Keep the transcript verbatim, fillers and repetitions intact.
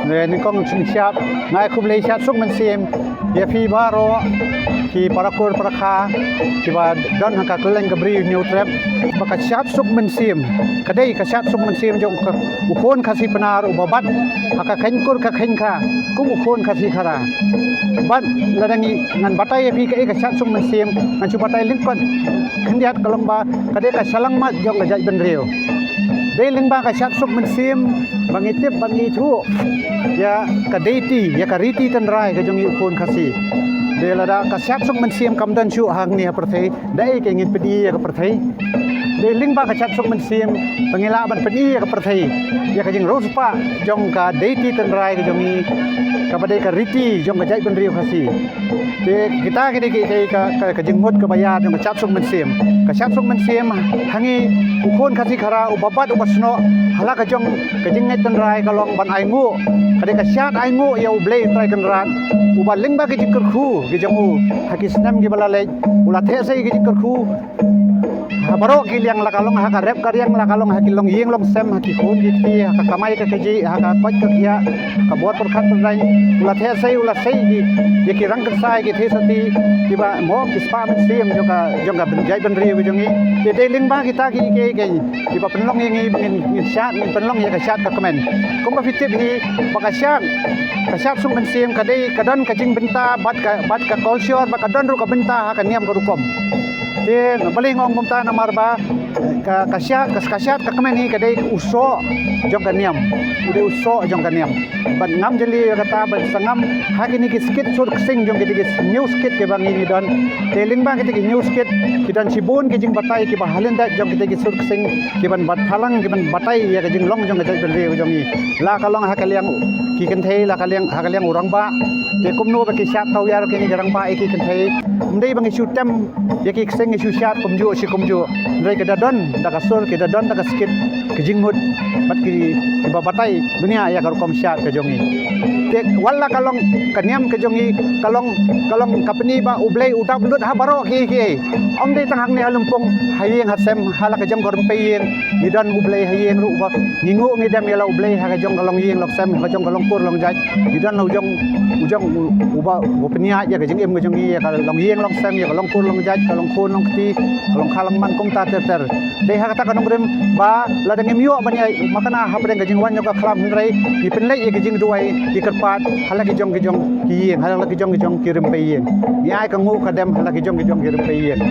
Nyngkong sngewsih nga ai khublei shad suk mynsiem ïa phi baroh ki parakur parakha kiba don ha ka kylleng ka bri Hynñiewtrep. Ba ka shad suk mynsiem ka dei ka shad suk mynsiem jong u khun Khasi Pnar uba bat ha ka khein kur ka khein kha kum u khun Khasi Khara. Bad lada ngan batai ïa phi kaei ka shad suk mynsiem, ngan shu batai lyngkot khyndiat ka long ba ka dei ka shyllangmat jong ka jaitbynriew. Dei lyngba ka shad suk mynsiem ba ngi tip ba ngi thuh ïa ka deiti, ïa ka riti tynrai ka jong ngi u khun Khasi. Dei lada ka shad suk mynsiem kam don shuh hangne ha pyrthei, dei ka ngin pyni ïa ka pyrthei. Dei lyngba ka shad suk mynsiem ba ngi lah ban pyni ïa ka pyrthei ïa ka jingriewspah jong ka deiti tynrai ka jong ngi, kaba dei ka riti jong ka jaitbynriew Khasi. Te kita ki dei ki, ki, ka, ka jingmut kaba ïar jong ka shad suk mynsiem. Ka shad suk mynsiem ha ngi u khun Khasi Khara uba bat uba snoh ha la ka jong ka jingngeit tynrai ka long ban ainguh. Ka dei ka shad ainguh ïa U Blei Trai Kynrad uba lyngba ki jingkyrkhu ki jong u ha ki snem kiba la leit, u la theh sei ki jingkyrkhu ha baroh ki liang, la ka long ha ka rep ka riang, la ka long ha ki longïing longsem, ha ki khun ki kti, ha ka kamai ka kajih, ha ka koit ka khiah, ha ka bor pyrkhat pyrdaiñ, u la theh sei, u la sei ki, ïa ki rangkyrsai ki theisotti kiba mo ki spah mynsiem jong ka, jong ka jaitbynriew jong ngi. Te dei lyngba kita ki, ki, ki, kiba pynlong ïa ngi ba ngin, ngin shad, ngin pynlong ïa ka shad ka kmen. Kumba phi tip hi ba ka shad, ka shad suk mynsiem ka dei ka don ka jingbynta bad ka, bad ka culture, bad ka don ruh ka bynta ha ka niam ka rukom. Te balei nga ong kumta? Namar ba ka, ka shad, ka, ka shad ka kmen hi ka dei u soh jong ka niam. U dei u soh jong ka niam. Bad ngam jali ïa kata, bad sa ngam ha kine ki skit sur ksing jong kine ki hynñiew skit kiba ngi, ngi don. Te lyngba kine ki hynñiew skit ki don shibun ki jingbatai kiba ha lyndet jong kine ki sur ksing kiban bat phalang, kiban batai ïa ka jinglong jong ka jaitbynriew jong ngi. La ka long ha ka liang ki kynthei, la ka liang, ha ka liang u rangbah. Te kumno ba ki shad tawiar kine ki rangbah ïa ki kynthei? Ym dei ba ngi shu tem ïa ki ksing ngi shu shad kumjuh shi kumjuh. Hynrei ki da don da ka sur, ki da don da ka skit, ki jingmut bad ki, kiba batai bniah ïa ka rukom shad ka jong ngi. Te wat la ka long ka niam ka jong ngi ka long, ka long ka pyni ba U Blei u dap lut ha baroh kiei kiei. Ym dei tang hangne ha lympung, ha ïing ha sem, ha la ka jong ka rympei ïing ngi don U Blei, ha ïing ruh ba ngi nguh ngi dem ïa la U Blei ha ka jong ka longïing longsem, ha ka jong ka longkur longjait. Ngi don la u jong, u jong u, uba, uba pynïaid ïa ka jingim ka jong ngi, ïa ka longïing longsem, ïa ka longkur longjait, ka longkhun longkti, ka longkha longman kumta ter ter. Dei ha kata ka nongrim ba lada ngim ïoh ban ïaid makna hapdeng ka jingwan jong ka khlam, hynrei ngi pynleit ïa ka jingduwai, ki kyrpad ha la ki jong ki jong ki ïing, ha la ki jong ki jong ki rympei ïing. Ngi ai ka nguh ka dem ha la ki jong ki jong ki rympei ïing.